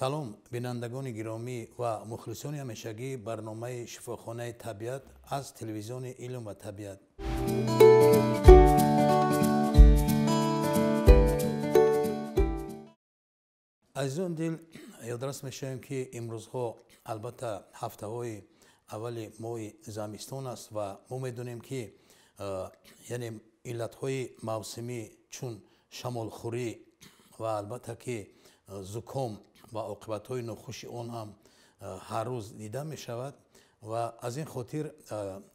Салом, бинандагони гиромӣ ва мухлисони ҳамешагии барномаи Шифохонаи табиат аз телевизиони Илм ва табиат. Азизон дил, ёдрас мешавем, ки имрӯзҳо албатта ҳафтаҳои аввали моҳи замистон аст ва мо медонем, ки яъне иллатҳои мавсимӣ чун шамолхӯрӣ ва албатта ки зуком ва оқибатҳои нохуши он ҳам ҳар рӯз дида мешавад ва аз ин хотир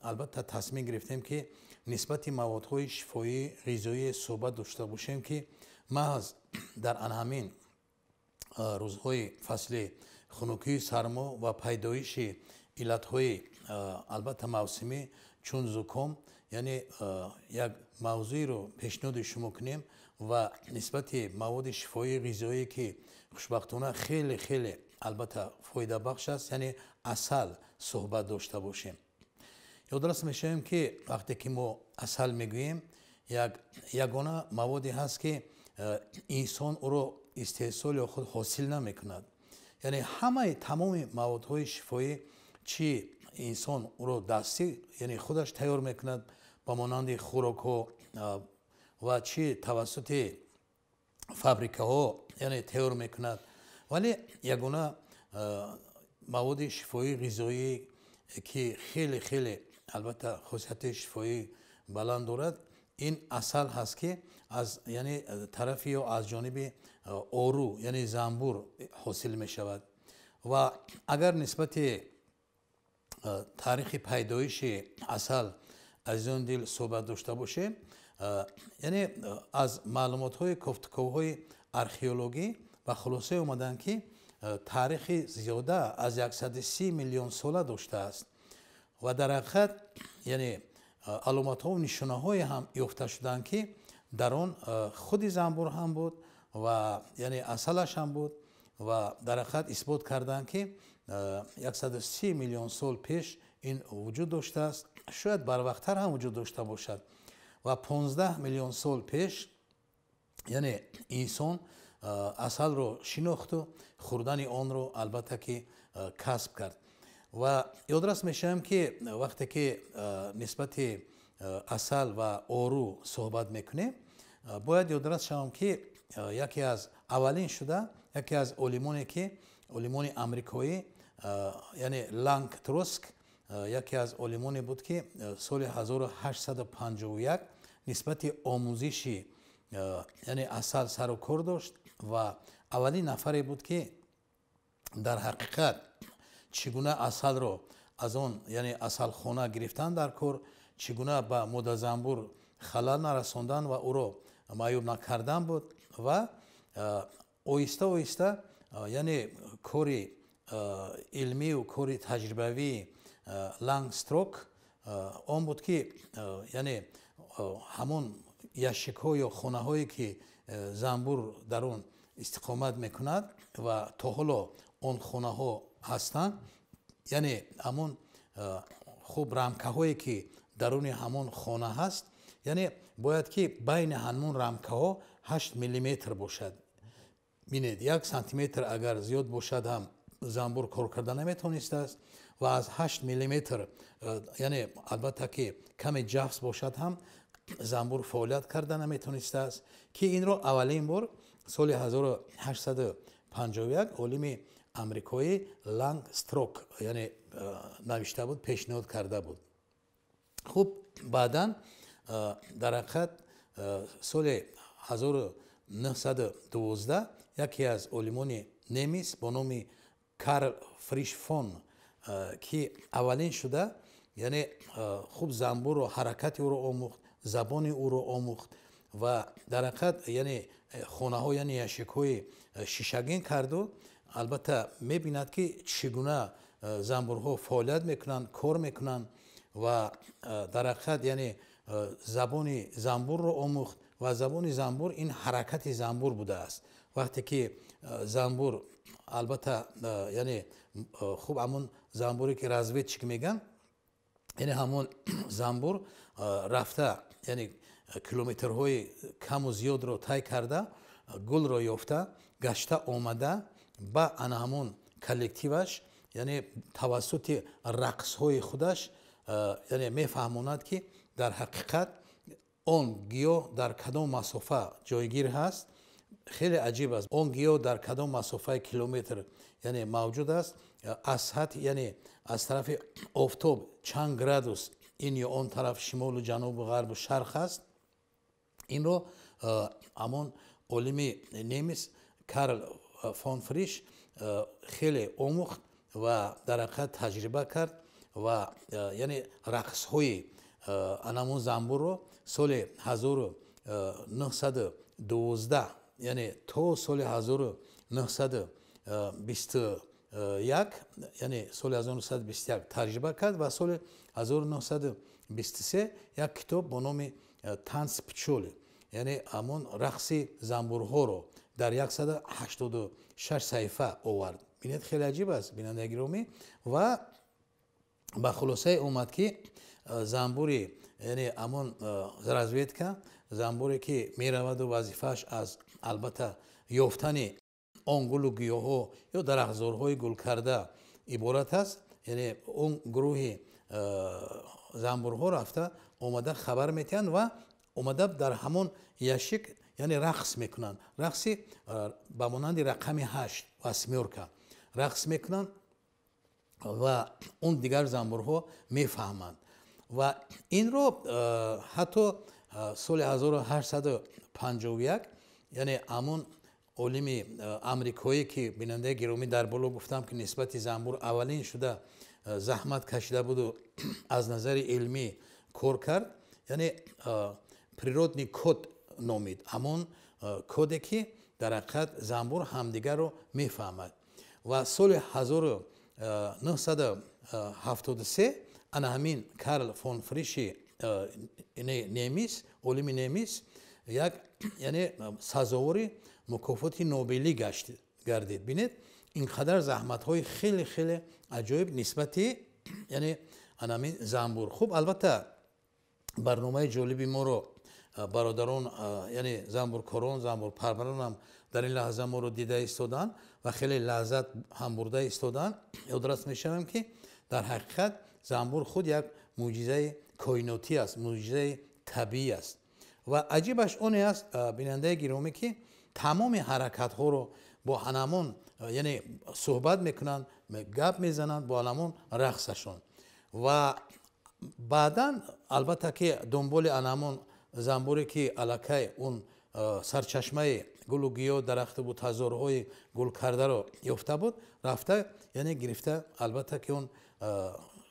албатта тасмим гирифтем, ки нисбати маводҳои шифоӣ, ғизоӣ суҳбат дошта бошем, ки маҳз дар ҳамин рӯзҳои фасли хунукии сармо ва пайдоиши иллатҳои албатта мавсимӣ чун зуком, яъне як мавзӯеро пешниҳоди шумо кунем ва нисбати маводи шифоии ғизоӣ, ки хушбахтона хеле хеле албатта фоидабахш аст, яъне асал суҳбат дошта бошем. Ёдрас мешавем, ки вақте ки мо асал мегӯем, як ягона маводе ҳаст, ки инсон ӯро истеҳсол ё худ ҳосил намекунад. Яъне ҳамаи тамоми маводҳои шифоӣ, чи инсон ӯро дастӣ, яъне худаш тайёр мекунад, ба монанди хӯрокҳо, ва чи тавассути фабрикаҳо, яъне тайёр мекунад. Вале ягона маводи шифоии ғизоӣ, ки хеле хеле албатта хосияти шифоӣ баланд дорад, ин асал ҳаст, ки аз яъне тарафи ё аз ҷониби ору, яъне занбур ҳосил мешавад. Ва агар нисбати таърихи пайдоиши асал, азизон дил, суҳбат дошта бошем, яъне аз маълумотҳои кофтуковҳои археологӣ ба хулоса омаданд, ки таърихи зиёда аз 130 миллион сола доштааст ва дар ҳақиқат яъне аломатҳо ва нишонаҳое ҳам ёфта шуданд, ки дар он худи занбур ҳам буд ва яъне асалаш ҳам буд ва дар ҳақиқат исбот карданд, ки 130 миллион сол пеш ин вуҷуд доштааст, шояд барвақттар ҳам вуҷуд дошта бошад ва 15 миллион сол пеш яъне инсон асалро шинохту хӯрдани онро албатта ки касб кард. Ва ёдрас мешавем, ки вақте ки нисбати асал ва ору суҳбат мекунем, бояд ёдрас шавам, ки яке аз аввалин шуда яке аз олимоне, ки олимони амрикоӣ, яъне Лангстрок, яке аз олимоне буд, ки соли 1851 нисбати омӯзиши яъне асал сару кор дошт ва аввалин нафаре буд, ки дар ҳақиқат чӣ гуна асалро аз он яъне асалхона гирифтан дар кор, чӣ гуна ба модазанбур халал нарасондан ва ӯро маъюб накардан буд. Ва оҳиста оҳиста яъне кори илмию кори таҷрибавии Лангстрок он буд, ки яъне ҳамон ящикҳо ё хонаҳое, ки занбур дар он истиқомат мекунад ва то ҳоло он хонаҳо ҳастанд, яъне ҳамон хуб рамкаҳое, ки даруни ҳамон хона ҳаст, яъне бояд ки байни ҳамон рамкаҳо 8 миллиметр бошад. Бинед, як сантиметр агар зиёд бошад ҳам занбур кор карда наметавонистааст ва аз 8 миллиметр яъне албатта ки каме ҷафс бошад ҳам занбур фаъолият карда наметавонистааст, ки инро аввалин бор соли 1851 олими амрикоӣ Лангстрок яъне навишта буд, пешниҳод карда буд. Хуб, баъдан дар ҳақиқат соли 1912 яке аз олимони немис бо номи Карл Фриш фон, ки аввалин шуда яъне хуб занбурро, ҳаракати ӯро омӯхт, забони ӯро омӯхт ва дар ҳақиқат яъне хонаҳо, яъне ящикҳои шишагин карду албатта мебинад, ки чӣ гуна занбурҳо фаъолият мекунанд, кор мекунанд ва дар ҳақиқат яъне забони занбурро омӯхт ва забони занбур ин ҳаракати занбур будааст. Вақте ки занбур албатта яъне хуб ҳамон занбуре, ки разведчик мегӯянд, яъне ҳамон занбур рафта, яъне километрҳои каму зиёдро тай карда, гулро ёфта гашта омада. Ба ана ҳамон коллективаш, яъне тавассути рақсҳои худаш, яъне мефаҳмонад, ки дар ҳақиқат он гиёҳ дар кадом масофа ҷойгир ҳаст. Хеле аҷиб аст: он гиёҳ дар кадом масофаи километр, яъне, мавҷуд аст, аз сатҳ, яъне аз тарафи офтоб чанд градус ин ё он тараф, шимолу ҷанубу ғарбу шарқ аст. Инро ҳамон олими немис Карл фон Фриш хеле омӯхт ва дар ҳақиқат таҷриба кард ва, яъне, рақсҳои анамун занбурро соли 1912, яъне то соли 1921, яъне соли 1921 таҷриба кард ва соли 1923 як китоб бо номи «Танцы пчёлы», яъне ҳамон рақси занбурҳоро дар 186 саҳифа овард. Бинед, хеле аҷиб аст, бинандаи гиромӣ. Ва ба хулосае омад, ки занбури, яъне ҳамон разведка, занбуре ки мераваду вазифааш аз, албатта, ёфтани он гулу гиёҳҳо ё дарахтзорҳои гулкарда иборат аст, яъне он гурӯҳи занбурҳо рафта омада хабар метиҳанд ва омада дар ҳамон ящик, яъне, рақс мекунанд, рақси ба монанди рақами ҳашт, восьмёрка, рақс мекунанд ва он дигар занбурҳо мефаҳманд. Ва инро ҳатто соли 1851, яъне ҳамон олими амрикоӣ, ки, бинандаи гиромӣ, дар боло гуфтам, ки нисбати занбур аввалин шуда заҳмат кашида буду аз назари илмӣ кор кард, яъне природный код номид, ҳамон коде ки дар ҳақиқат занбур ҳамдигарро мефаҳмад. Ва соли 1973 ана ҳамин Карл фон Фриши немис, олими немис, як, яъне, сазовори мукофоти Нобелӣ гардид. Бинед, ин қадар заҳматҳои хеле хеле аҷоиб нисбати, яъне, анамин занбур. Хуб, албатта, барномаи ҷолиби моро бародарон, яъне занбуркорон, занбурпарваронам дар ин лаҳза моро дида истоданд ва хеле лаззат ҳам бурда истоданд. Ёдрас мешавам, ки дар ҳақиқат занбур худ як мӯъҷизаи коинотӣ аст, мӯъҷизаи табиӣ аст. Ва аҷибаш оне аст, бинандаи гиромӣ, ки тамоми ҳаракатҳоро бо анамон, яъне, суҳбат мекунанд, гап мезананд бо анамон рақсашон. Ва баъдан, албатта, ки дунболи анамон занбуре ки аллакай он сарчашмаи гулу гиёҳ, дарахту бутазорҳои гулкардаро ёфта буд, рафта, яъне, гирифта, албатта, ки он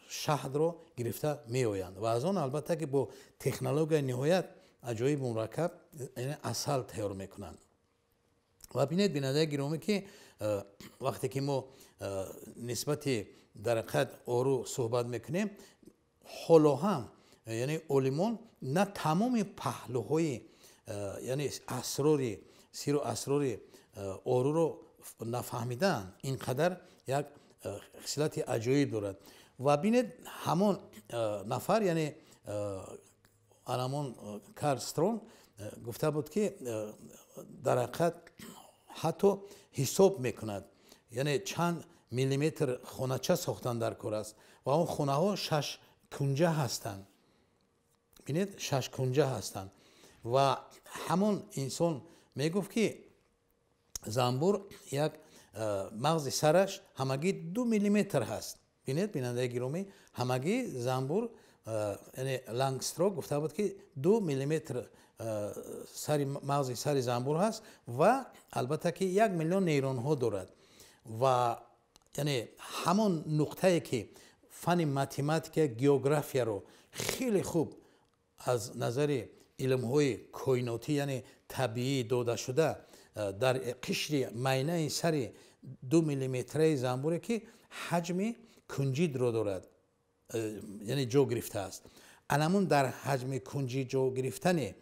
шаҳдро гирифта меоянд ва аз он, албатта, ки бо технологияи ниҳоят аҷоиб мураккаб, яъне, асал тайёр мекунанд. Ва бинед, бинандаи гиромӣ, ки вақте ки мо нисбати дар ҳақиқат ору суҳбат мекунем, ҳоло ҳам, яъне, олимон на тамоми паҳлӯҳои, яъне, асрори, сиру асрори оруро нафаҳмидаанд. Ин қадар як хислати аҷоиб дорад. Ва бинед, ҳамон нафар, яъне анамон Карл Строн гуфта буд, ки дар ҳақиқат ҳатто ҳисоб мекунад, яъне чанд миллиметр хонача сохтан дар кор аст ва он хонаҳо шаш кунҷа ҳастанд. Бинед, шаш кунҷа ҳастанд. Ва ҳамон инсон мегуфт, ки занбур як мағзи сараш ҳамагӣ 2 миллиметр ҳаст. Бинед, бинандаи гиромӣ, ҳамагӣ занбур, яъне Лангстрок гуфта буд, ки 2 миллиметр сари мағзи сари занбур ҳаст ва, албатта, ки 1 миллион нейронҳо дорад. Ва, яъне, ҳамон нуқтае ки фани математика, географияро хеле хуб аз назари илмҳои коинотӣ, яъне табиӣ додашуда, дар қишри майнаи сари 2 миллиметраи занбуре, ки ҳаҷми кунҷидро дорад, яъне ҷо гирифтааст, анамун дар ҳаҷми кунҷи ҷо гирифтани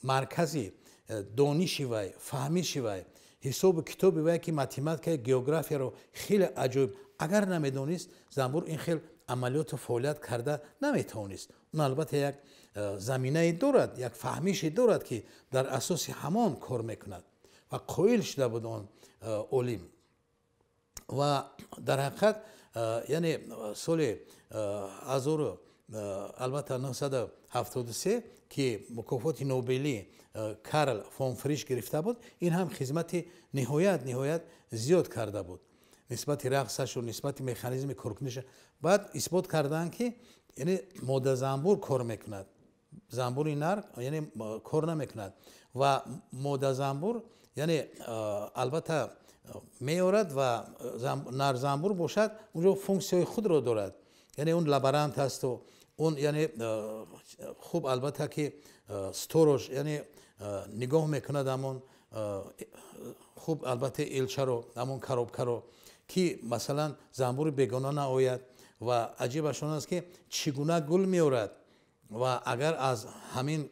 маркази дониши вай, фаҳмиши вай, ҳисобу китоби вай, ки математика, географияро хеле аҷоиб агар намедонист, занбур ин хел амалиёту фаъолият карда наметавонист. Он, албатта, як заминае дорад, як фаҳмише дорад, ки дар асоси ҳамон кор мекунад. Ва қоил шуда буд он олим. Ва дар ҳақиқат, яъне соли ҳазору албатта 973, ки мукофоти Нобелӣ Карл фон Фриш гирифта буд, ин ҳам хизмати ниҳоят ниҳоят зиёд карда буд нисбати рақсашу, нисбати механизми коркуниша. Баъд исбот карданд, ки яъне модазамбур кор мекунад, замбури нар яъне кор намекунад. Ва модазамбур яъне албатта меорад ва нарзамбур бошад, унҷо функсияи худро дорад, яъне он лаборант ҳасту он яъне хуб албатта ки сторож, яъне нигоҳ мекунад ҳамон хуб албатта элчаро, ҳамон коробкаро, ки масалан замбури бегона наояд. Ва аҷибаш он аст, ки чӣ гуна гул меорад ва агар аз ҳамин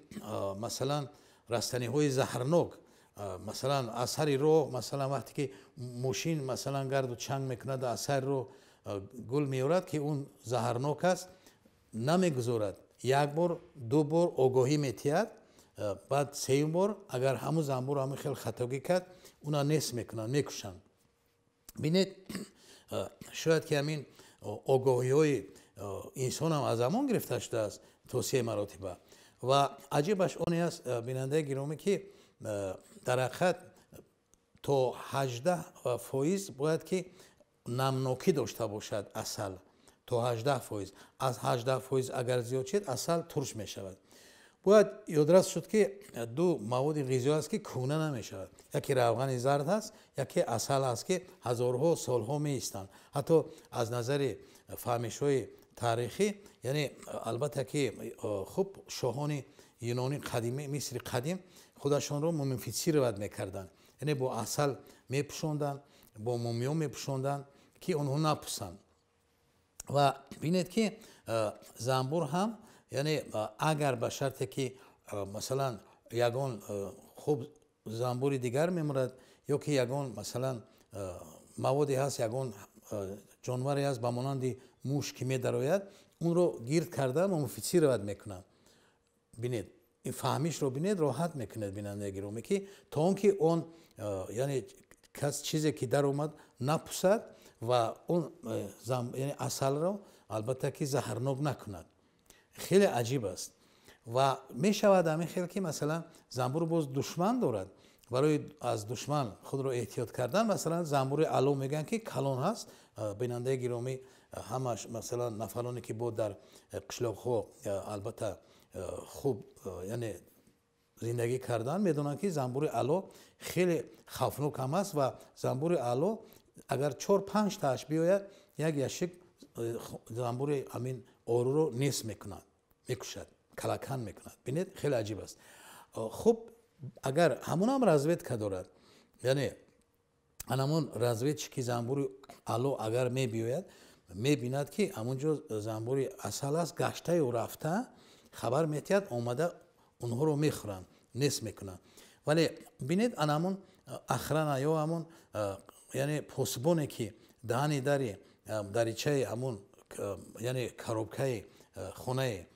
масалан растаниҳои заҳрнок, масалан аз сари роҳ, масалан вақте ки мошин масалан гарду чанг мекунад, аз сари роҳ гул меорад, ки он заҳрнок аст, намегузорад. Як бор, ду бор огоҳӣ метиҳад, баъд сеюм бор агар ҳамун замбур ҳамин хел хатогӣ кард, уна нест мекунанд, мекушанд. Бинед, шояд ки ҳамин огоҳиҳои инсон ҳам аз ҳамон гирифта шудааст то се маротиба. Ва аҷибаш оне аст, бинандаи гиромӣ, ки дар ҳақиқат то 18% бояд ки намнокӣ дошта бошад асал, то 18%. Аз 18% агар зиёд шуд, асал турш мешавад. Бояд ёдрас шуд, ки ду маводи ғизо аст, ки кӯҳна намешавад: яке равғани зард аст, яке асал аст, ки ҳазорҳо солҳо меистанд. Ҳатто аз назари фаҳмишҳои таърихӣ, яъне албатта ки хуб шоҳони Юнони қадимӣ, Мисри қадим худашонро мумифицировать мекарданд, яъне бо асал мепӯшонданд, бо мумиё мепӯшонданд, ки онҳо напусанд. Ва бинед, ки замбур ҳам яъне агар ба шарте ки масалан ягон хуб замбури дигар мемурад ё ки ягон масалан маводе ҳаст, ягон ҷонваре ҳаст ба монанди муш, ки медарояд, онро гирд карда мумифицировать мекунад. Бинед, ин фаҳмишро бинед, роҳат мекунад бинандаи гиромӣ, ки то он ки он яъне кас чизе ки даромад напусад ва он яъне асалро албатта ки заҳрнок накунад. Хеле аҷиб аст. Ва мешавад ҳамин хел, ки масалан замбур боз душман дорад. Барои аз душман худро эҳтиёт кардан, масалан замбури ало мегӯянд, ки калон ҳаст. Бинандаи гиромӣ, ҳамаш масалан нафароне ки бо дар қишлоқҳо албатта хуб яъне зиндагӣ кардан, медонанд, ки замбури ало хеле хавфнок ҳам аст. Ва замбури ало агар чор панҷ тааш биёяд, як ящик замбури ҳамин оруро нест мекунад, мекушад, калакан мекунад. Бинед, хеле аҷиб аст. Хуб, агар ҳамонам разведка дорад, яъне анамон разведчики замбури ало агар мебиёяд, мебинад, ки ҳамон ҷо замбури асал аст, гаштаю рафта хабар метиҳад, омада онҳоро мехӯранд, нест мекунанд. Вале бинед, анамон охрана ё ҳамон яъне посбоне, ки даҳани дари даричаи ҳамон яъне коробкаи хонаи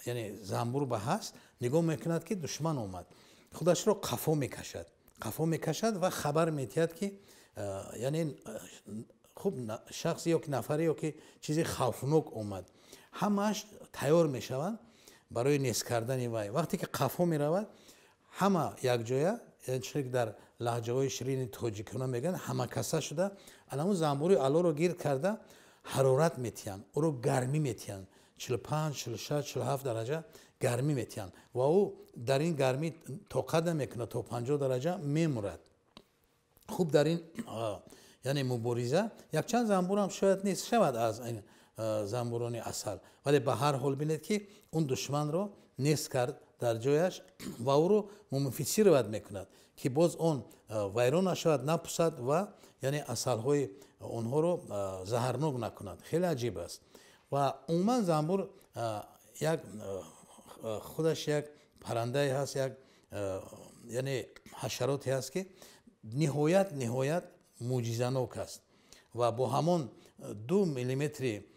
яъне замбур ба ҳаст, нигоҳ мекунад, ки душман омад, худашро қафо мекашад, қафо мекашад ва хабар метиҳад, ки яъне хуб шахсе ё ки нафаре ё ки чизи хавфнок омад. Ҳамааш тайёр мешаванд барои нест кардани вай. Вақте ки қафо меравад, ҳама якҷоя, чизе дар лаҳҷаҳои ширини тоҷикона мегӯянд, ҳамакаса шуда, анамун замбури алоро гирд карда ҳарорат метиҳанд, ӯро гармӣ метиҳанд, 45, 46, 47 дараҷа гармӣ метиҳанд ва ӯ дар ин гармӣ тоқат намекунад, то 50 дараҷа мемурад. Хуб, дар ин яъне мубориза якчанд замбурам шояд нест шавад аз замбурони асал, вале ба ҳар ҳол бинед, ки он душманро нест кард дар ҷояш ва ӯро мумифицировать мекунад, ки боз он вайрон нашавад, напусад ва яъне асалҳои онҳоро заҳрнок накунад. Хеле аҷиб аст. Ва умуман замбур як худаш як паррандае ҳаст, як яъне ҳашароте ҳаст, ки ниҳоят ниҳоят мӯъҷизанок аст. Ва бо ҳамон 2 миллиметри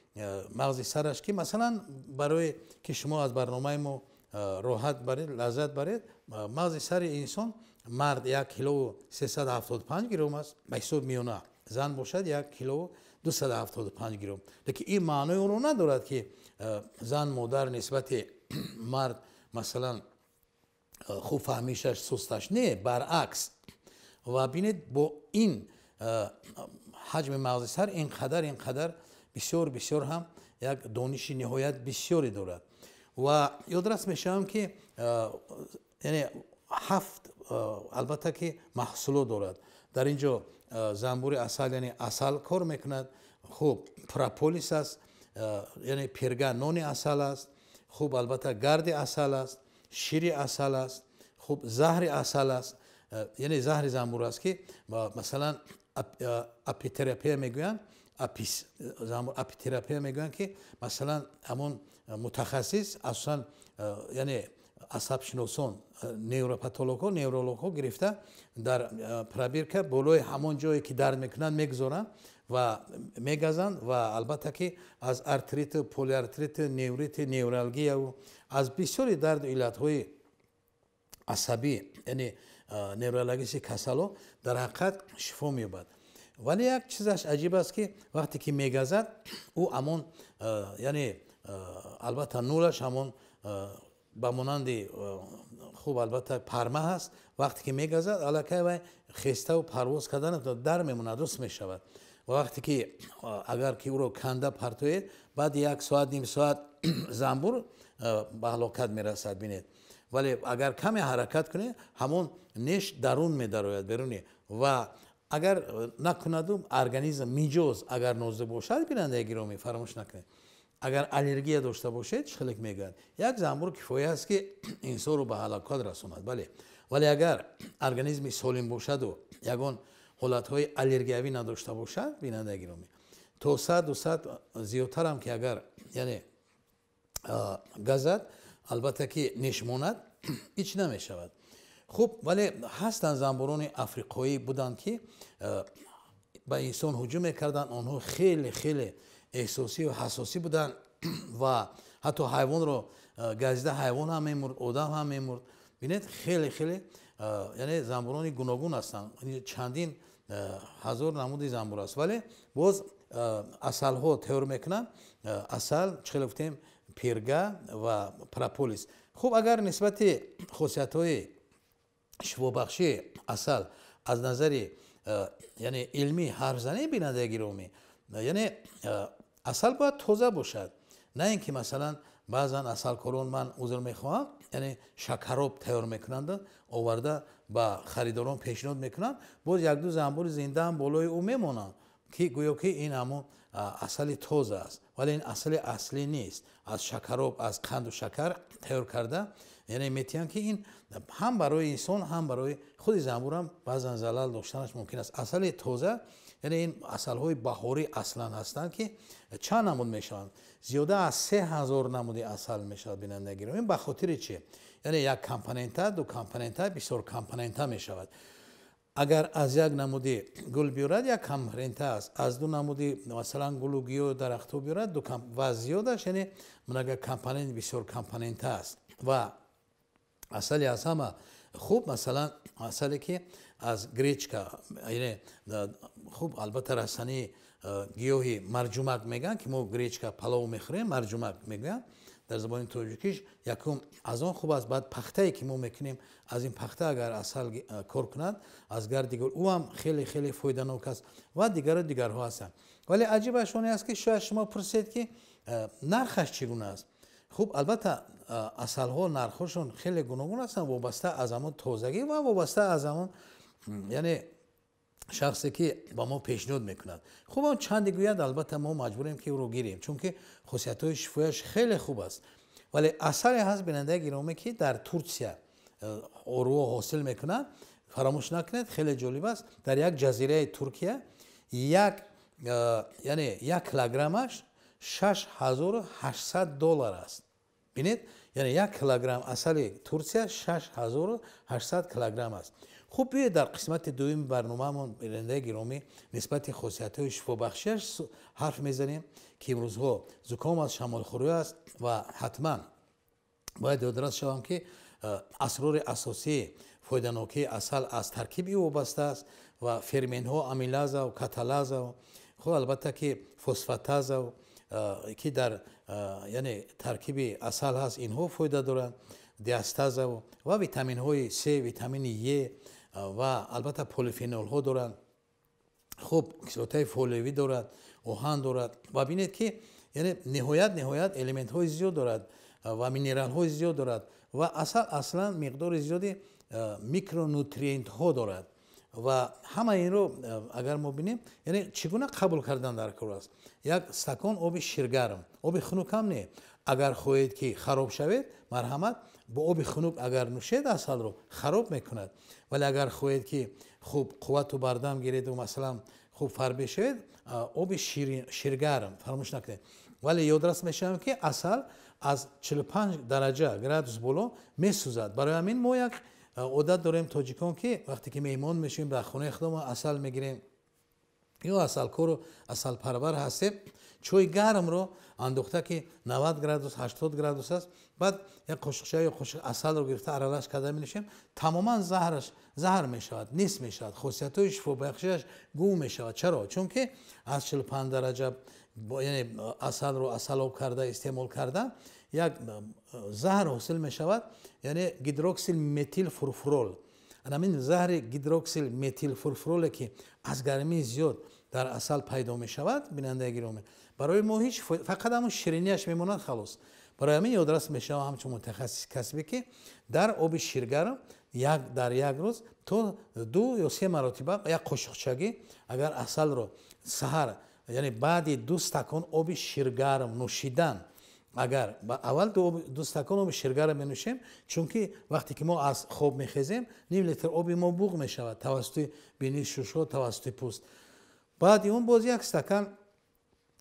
мағзи сараш, ки масалан барое ки шумо аз барномаи мо роҳат баред, лаззат баред, мағзи сари инсон, мард, 1 килову 375 грамм аст ба ҳисоби миёна. Зан бошад 1 кило 275 грамм. Лекин ин маънои онро надорад, ки зан модар нисбати мард, масалан, хуб фаҳмишаш сусташ. Не, баръакс. Ва бинед, бо ин ҳаҷми мағзи сар ин қадар бисёр бисёр ҳам як дониши ниҳоят бисёре дорад. Ва ёдрас мешавам, ки яъне 7 албатта ки маҳсулот дорад. Дар ин ҷо занбури асал, яъне асал кор мекунад. Хуб, прополис аст, яъне перга нони асал аст. Хуб, албатта гарди асал аст, шири асал аст, хуб, заҳри асал аст, яъне заҳри занбур аст, ки масалан апитерапия мегӯянд, апис занбур апитерапия мегӯянд, ки масалан ҳамон мутахассис асосан, яъне асабшиносон, невропатологҳо, неврологҳо гирифта дар пробирка болои ҳамон ҷое ки дард мекунанд мегузоранд ва мегазанд ва албатта ки аз артрит, полиартрит, неврит, невралгия ва аз бисёри дарду иллатҳои асабӣ, яъне неврологический касало дар ҳақиқат шифо меёбад. Вале як чизаш аҷиб аст, ки вақте ки мегазад, ӯ ҳамон, яъне албатта нулаш ҳамон ба монанди, хуб, албатта парма ҳаст. Вақте ки мегазад, аллакай вай хеставу парвоз кардан дар мемонад, дуст мешавад. Ва вақте ки агар ки ӯро канда партоед, баъди як соат, ним соат занбур ба ҳалокат мерасад, бинед. Вале агар каме ҳаракат кунед, ҳамон неш дарун медарояд, беруни. Ва агар накунаду организм миҷоз агар нозук бошад, бинандаи гиромӣ, фаромӯш накунед, агар аллергия дошта бошед, чӣ хеле мегӯянд, як занбур кифоя аст, ки инсонро ба ҳалокат расонад. Бале, вале агар организми солим бошаду ягон ҳолатҳои аллергиявӣ надошта бошад, бинандаи гиромӣ, то 100, 200 зиёдтарам ки агар, яъне газад, албатта ки неш монад, ҳеҷ намешавад. Хуб, вале ҳастанд занбурони африқоӣ буданд, ки ба инсон ҳуҷум мекарданд. Онҳо хеле хеле эҳсосӣ ва ҳассосӣ буданд ва ҳатто ҳайвонро газида ҳайвон ҳам мемурд, одам ҳам мемурд. Бинед, хеле хеле, яъне занбурони гуногун ҳастанд, чандин ҳазор намуди занбур аст. Вале боз асалҳо тайёр мекунанд. Асал, чӣ хеле гуфтем, перга ва прополис. Хуб, агар нисбати хосиятҳои шифобахшии асал аз назари, яъне илмӣ ҳарф занем, бинандаи гиромӣ, яъне асал бояд тоза бошад, на ин ки масалан баъзан асалкорон, ман узр мехоҳам, яъне шакароб тайёр мекунанд, оварда ба харидорон пешниҳод мекунанд. Боз як-ду занбури зиндаам болои ӯ мемонанд, ки гӯё ки ин ҳамон асали тоза аст, вале ин асали аслӣ нест. Аз шакароб, аз қанду шакар тайёр карда, яъне метиҳанд, ки ин ҳам барои инсон, ҳам барои худи занбурам баъзан залал доштанаш мумкин аст. Асали тоза, яъне ин асалҳои баҳорӣ аслан ҳастанд, ки чанд намуд мешаванд? Зиёда аз 3000 намуди асал мешавад, бинандаи гиромӣ. Ба хотири чӣ? Яъне як компонента, ду компонента, бисёр компонента мешавад. Агар аз як намуди гул биёрад, як компонента аст, аз ду намуди, масалан, гулу гиёҳ, дарахтҳо биёрад, ду ва зиёдаш, яъне много компонент, бисёр компонента аст. Ва асали аз ҳама хуб, масалан, асале ки аз гречка, яъне хуб, албатта растании гиёҳи марҷумак мегӯянд, ки мо гречка палов мехӯрем, марҷумак мегӯянд дар забони тоҷикиш, якум аз он хуб аст. Баъд пахтае ки мо мекунем, аз ин пахта агар асал кор кунад, аз гарди гул, ӯ ҳам хеле хеле фоиданок аст ва дигару дигарҳо ҳастанд. Вале аҷибаш оне аст, ки шояд шумо пурсед, ки нархаш чӣ гуна аст. Хуб, албатта асалҳо нархҳошон хеле гуногун ҳастанд, вобаста аз ҳамон тозагӣ ва вобаста аз ҳамон, яъне шахсе ки ба мо пешниҳод мекунад. Хуб, он чанде гӯяд, албатта мо маҷбурем, ки ӯро гирем, чунки хусусиятҳои шифояш хеле хуб аст. Вале асаре ҳаст, бинандаи гиромӣ, ки дар Турсия оруҳо ҳосил мекунанд. Фаромӯш накунед, хеле ҷолиб аст. Дар як ҷазираи Туркия як, яъне 1 килограммаш 6800 доллар аст. Бинед, яъне 1 килограмм асали Турсия 6800 килограмм аст. Хуб, биёед, дар қисмати дуюми барномаамон, бинандаи гиромӣ, нисбати хосиятҳои шифобахшиаш ҳарф мезанем, ки имрӯзҳо зуком аст, шамолхӯрӣ аст ва ҳатман бояд ёдрас шавам, ки асрори асосии фоиданокии асал аз таркиби ӯ вобаста аст. ва ферментҳо амилаза ва каталаза, хуб, албатта ки фосфатаза, ки дар, яъне, таркиби асал ҳаст, инҳо фоида доранд, диастаза ва витаминҳои С, витамини Е ва албатта полифенолҳо доранд. Хуб, кислотаи фолиевӣ дорад, оҳан дорад ва бинед ки, яъне, ниҳоят элементҳои зиёд дорад ва минералҳои зиёд дорад ва асал аслан миқдори зиёди микронутриентҳо дорад. Ва ҳама инро агар мо бинем, яъне, чӣ гуна қабул кардан дар кор аст? Як стакон оби ширгарм, оби хунук ҳам не. Агар хоҳед ки хароб шавед, марҳамат, бо оби хунук агар нӯшед, асалро хароб мекунад. Вале агар хоҳед ки хуб қуввату бардам гиреду, масалан, хуб фарбе шавед, оби ширгарм фаромӯш накунед. Вале ёдрас мешавам, ки асал аз 45 дараҷа градус боло месӯзад. Барои ҳамин мо як одат дорем, тоҷикон, ки вақте ки меҳмон мешавем, дар хонаи худамон асал мегирем ё асалкору асалпарвар ҳастем, чойи гармро андохта, ки 90 градус, 80 градус аст, баъд як қошуқча ё қошуқ асалро гирифта, аралаш карда менӯшем. Тамоман заҳраш заҳр мешавад, нест мешавад, хосиятҳои шифобахшиаш гум мешавад. Чаро? Чунки аз 45 дараҷа, яъне, асалро асалоб карда истеъмол кардан як заҳр ҳосил мешавад, яъне гидроксилметилфурфурол. Ҳамин заҳри гидроксилметилфурфуроле, ки аз гармии зиёд дар асал пайдо мешавад, бинандаи гиромӣ, барои мо ҳеҷ, фақат ҳамон ширинияш мемонад, халос. Барои ҳамин ёдрас мешавам ҳамчун мутахассиси касбӣ, ки дар оби ширгарм як дар як рӯз то ду ё се маротиба як қошуқчагӣ агар асалро саҳар, яъне баъди 2 стакон оби ширгарм нӯшидан, агар аввал 2 стакон оби ширгарм менӯшем, чунки вақте ки мо аз хоб мехезем, ним литр оби мо буғ мешавад тавассути бинии шушҳо, тавассути пӯст. Баъди он боз як стакан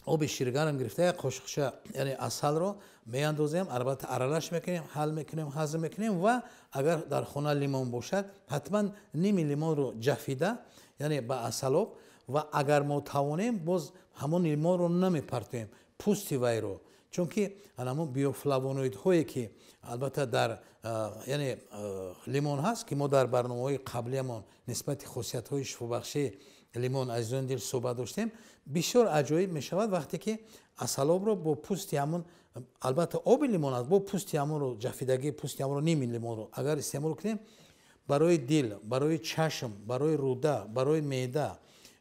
оби ширгарм гирифта, як қошуқча, яъне, асалро меандозем, албатта аралаш мекунем, ҳал мекунем, ҳазм мекунем. Ва агар дар хона лимон бошад, ҳатман ними лимонро ҷафида, яъне, ба асалоб. Ва агар мо тавонем, боз ҳамон лимонро намепартоем, пӯсти вайро, чунки ҳамон биофлавоноидҳое, ки албатта дар, яъне, лимон ҳаст, ки мо дар барномаҳои қаблиямон нисбати хосиятҳои шифобахшии лимон, азизони дил, суҳбат доштем, бисёр аҷоиб мешавад, вақте ки асалобро бо пӯсти ҳамон, албатта оби лимон аст, бо пӯсти ҳамонро, ҷафидагии пӯсти ҳамонро, ними лимонро агар истеъмол кунем, барои дил, барои чашм, барои рӯда, барои меъда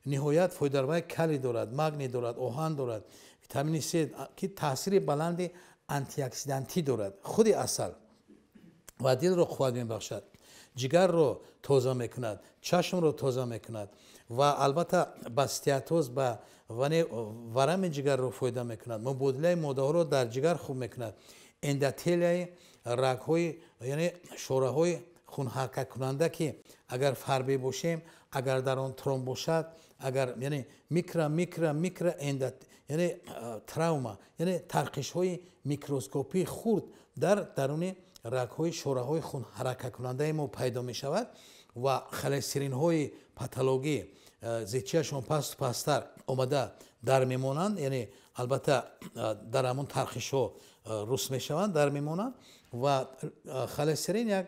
ниҳоят фоидаовар. Калий дорад, магний дорад, оҳан дорад, витамини С, ки таъсири баланди антиоксидантӣ дорад худи асал ва дилро қувват мебахшад, ҷигарро тоза мекунад, чашмро тоза мекунад ва албатта ба стеатоз, ба варами ҷигарро фоида мекунад, мубодилаи моддаҳоро дар ҷигар хуб мекунад, эндотелияи рагҳои, яъне шораҳои хунҳаракаткунанда, ки агар фарбе бошем, агар дар он тромб бошад, агар, яъне, микро микро микро эндот, яъне, травма, яъне тарқишҳои микроскопии хурд дар даруни рагҳои шораҳои хунҳаракаткунандаи мо пайдо мешавад ва холестеринҳои патологӣ зичияшон пасту пасттар омада дар мемонанд, яъне, албатта, дар ҳамон тарқишҳо рус мешаванд, дар мемонанд. Ва холестерин як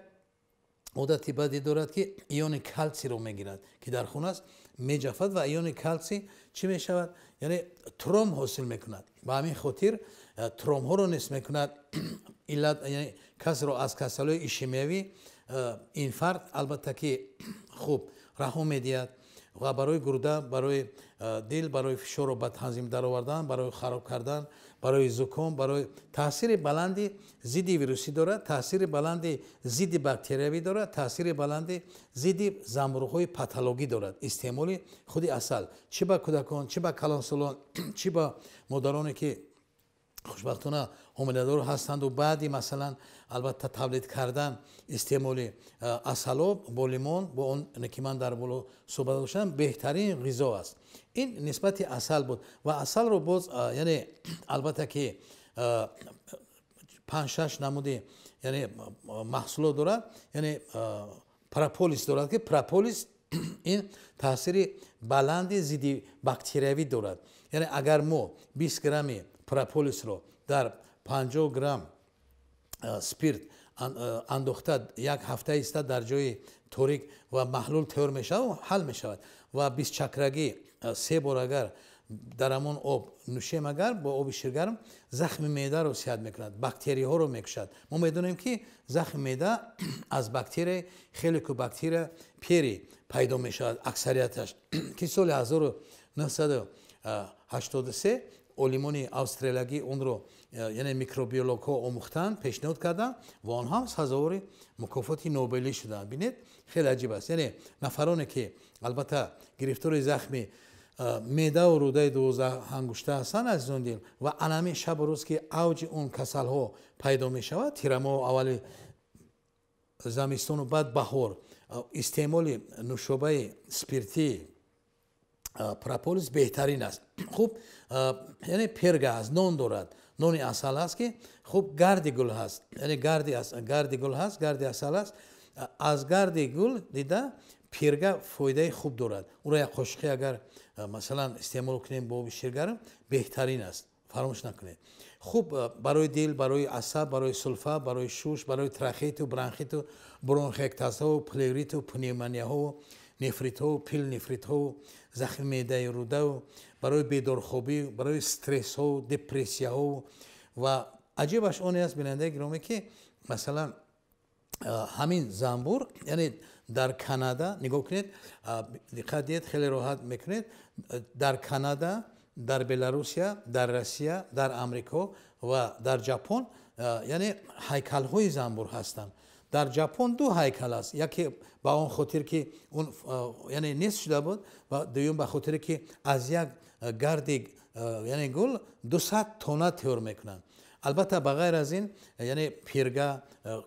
одати бадӣ дорад, ки иони калсиро мегирад, ки дар хун аст, меҷафад ва иони калсий чӣ мешавад? Яъне тромб ҳосил мекунад. Ба ҳамин хотир тромбҳоро нест мекунад, иллат, яъне, касро аз касалиҳои ишемиявӣ, инфаркт, албатта ки, хуб раҳо медиҳад ва барои гурда, барои дил, барои фишорро ба танзим даровардан, барои хароб кардан, барои зуком, барои таъсири баланди зидди вирусӣ дорад, таъсири баланди зидди бактериявӣ дорад, таъсири баланди зидди замбуруғҳои патологӣ дорад. Истеъмоли худи асал чӣ ба кӯдакон, чӣ ба калонсолон, чӣ ба модароне, ки хушбахтона ҳомиладор ҳастанду баъди, масалан, албатта, тавлид кардан, истеъмоли асалоб бо лимон, бо он ки ман дар боло суҳбат доштам, беҳтарин ғизо аст. Ин нисбати асал буд. Ва асалро боз, яъне, албатта ки, панҷ шаш намуди, яъне, маҳсулот дорад, яъне прополис дорад, ки прополис ин таъсири баланди зидди бактериявӣ дорад. Яъне агар мо 20 грамми прополисро дар 50 грамм спирт андохта, як ҳафта иста дар ҷои торик ва маҳлул тайёр мешавад, ҳал мешавад. Ва бистчакрагӣ се бор агар дар ҳамон об нӯшем, агар бо оби ширгарм, захми меъдаро сиҳат мекунад, бактерияҳоро мекушад. Мо медонем, ки захми меъда аз бактерияи хеликобактер пилори пайдо мешавад аксарияташ, ки соли 1983 олимони австралиягӣ онро, яъне микробиологҳо, омӯхтанд, пешниҳод карданд ва онҳо ҳам сазовори мукофоти Нобелӣ шуданд. Бинед, хеле аҷиб аст. Яъне нафароне, ки албатта гирифтори захми меъда ва рӯдаи дувоздаҳангушта ҳастанд, азизон дил, ва ана ҳамин шабу рӯз, ки авҷи он касалҳо пайдо мешавад, тирамоҳ, аввали замистону баъд баҳор, истеъмоли нӯшобаи спиртии прополис беҳтарин аст. Хуб, яъне перга аст, нон дорад, нони асал аст, ки хуб гарди гул ҳаст, яъне гарди гул ҳаст, гарди асал аст. Аз гарди гул дида перга фоидаи хуб дорад. Ӯро як қошуқе агар, масалан, истеъмол кунем бо оби ширгарм, беҳтарин аст, фаромӯш накунед. Хуб, барои дил, барои асаб, барои сулфа, барои шуш, барои трахеиту бронхиту бронхектазҳо, плевриту пневмонияҳо, нефритҳо, пиелонефритҳо, захми меъдаи рӯдау, барои бедорхобӣ, барои стрессҳо, депрессияҳо. Ва аҷибаш оне аст, бинандаи гиромӣ, ки масалан ҳамин занбур, яъне дар Канада нигоҳ кунед, диққат диҳед, хеле роҳат мекунед, дар Канада, дар Беларусия, дар Россия, дар Амрико ва дар Ҷапон, яъне ҳайкалҳои занбур ҳастанд. Дар Ҷапон ду ҳайкал аст: яке ба он хотир, ки он, яъне, нест шуда буд, ва дуюм ба хотире, ки аз як гарди, яъне гул, 200 тонна тайёр мекунанд. Албатта, ба ғайр аз ин, яъне перга,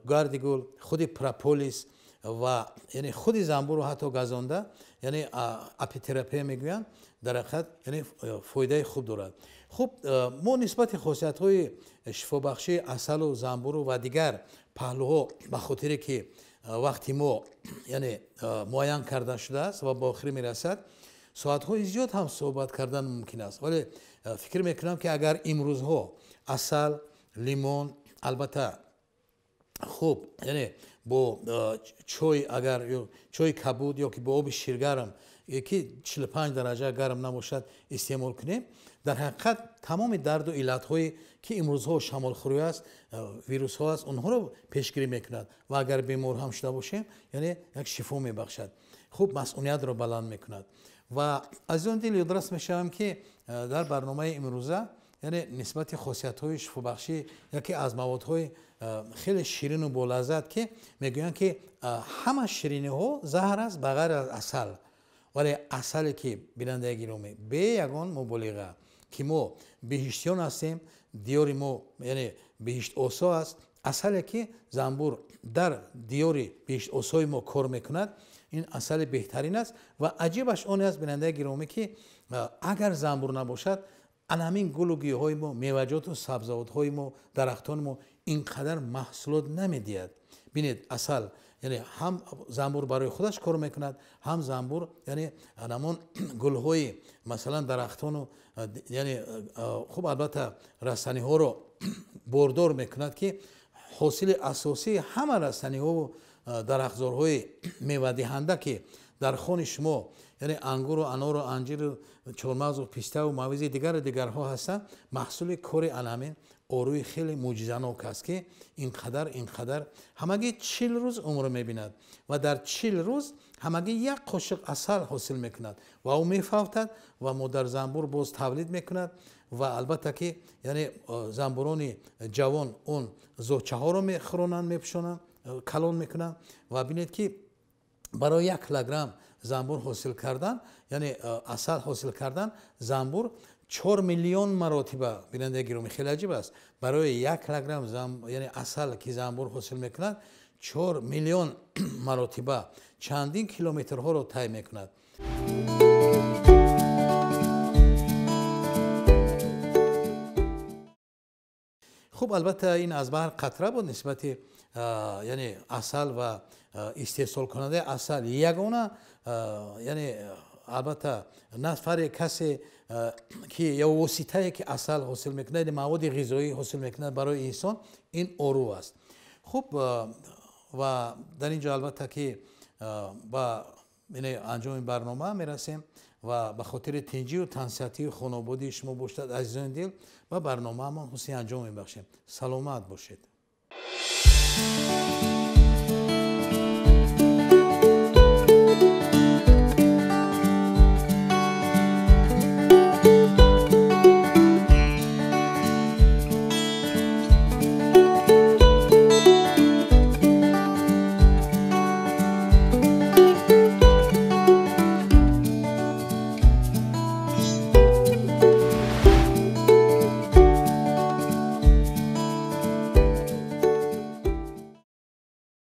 гарди гул, худи прополис ва яъне худи занбурро ҳатто газонда, яъне апитерапия мегӯянд, дар ҳақиқат, яъне фоидаи хуб дорад. Хуб, мо нисбати хосиятҳои шифобахшии асалу занбуру ва дигар паҳлӯҳо, ба хотире ки вақти мо, яъне, муайян карда шудааст ва ба охир мерасад, соатҳои зиёд ҳам суҳбат кардан мумкин аст, вале фикр мекунам, ки агар имрӯзҳо асал, лимон, албатта, хуб, яъне бо чой, агар чойи кабуд ё ки бо оби ширгарм, ки 45 дараҷа гарм набошад, истеъмол кунем, дар ҳақиқат тамоми дарду иллатҳое, ки имрӯзҳо шамолхӯрӣ аст, вирусҳо аст, онҳоро пешгирӣ мекунад ва агар бемор ҳам шуда бошем, яъне як шифо мебахшад, хуб, масъуниятро баланд мекунад. Ва аз он дил ёдрас мешавам, ки дар барномаи имрӯза, яъне нисбати хосиятҳои шифобахшӣ яке аз маводҳои хеле ширину болаззат, ки мегӯянд, ки ҳама шириниҳо заҳр аст ба ғайр аз асал, вале асале, ки, бинандаи гиромӣ, бе ягон муболиға, ки мо биҳиштиён ҳастем, диёри мо, яъне, биҳиштосо аст, асале, ки занбур дар диёри биҳиштосои мо кор мекунад, ин асали беҳтарин аст. Ва аҷибаш оне аст, бинандаи гиромӣ, ки агар занбур набошад, ана ҳамин гулу гиёҳҳои мо, меваҷоту сабзавотҳои мо, дарахтони мо ин қадар маҳсулот намедиҳад. Бинед, асал, яъне ҳам занбур барои худаш кор мекунад, ҳам занбур, яъне ҳамон гулҳои, масалан, дарахтону, яъне, хуб, албатта, растаниҳоро бордор мекунад, ки ҳосили асосии ҳама растаниҳову дарахтзорҳои мевадиҳанда, ки дар хони шумо, яъне ангуру анору анҷиру чормағзу пиставу мавизи дигару дигарҳо ҳастанд, маҳсули кори ана ҳамин оруи хеле мӯъҷизанок аст, ки инқадар ҳамагӣ 40 рӯз умр мебинад ва дар 40 рӯз ҳамагӣ як қошиқ асал ҳосил мекунад ва ӯ мефавтад ва модарзанбур боз тавлид мекунад. Ва албатта ки, яъне, занбурони ҷавон он зочаҳоро мехӯронанд, мепӯшонанд, калон мекунанд. Ва бинед, ки барои 1 килограмм занбур ҳосил кардан, яъне асал ҳосил кардан, занбур 4 миллион маротиба, бинандаи гиромӣ, хеле аҷиб аст, барои 1 килограмм, яъне, асал, ки занбур ҳосил мекунад, 4 миллион маротиба чандин километрҳоро тай мекунад. Хуб, албатта, ин аз баҳр қатра буд нисбати, яъне, асал ва истеҳсолкунандаи асал. Ягона, яъне, албатта, нафаре, касе ки ё воситае, ки асал ҳосил мекунад, яъне маводи ғизоӣ ҳосил мекунад барои инсон, ин ору аст. Хуб, ва дар ин ҷо, албатта, ки ба анҷоми барнома мерасем ва ба хотири тинҷию тансиҳатии хонободии шумо бошад, азизони дил, ба барномаамон ҳусни анҷом мебахшем. Саломат бошед.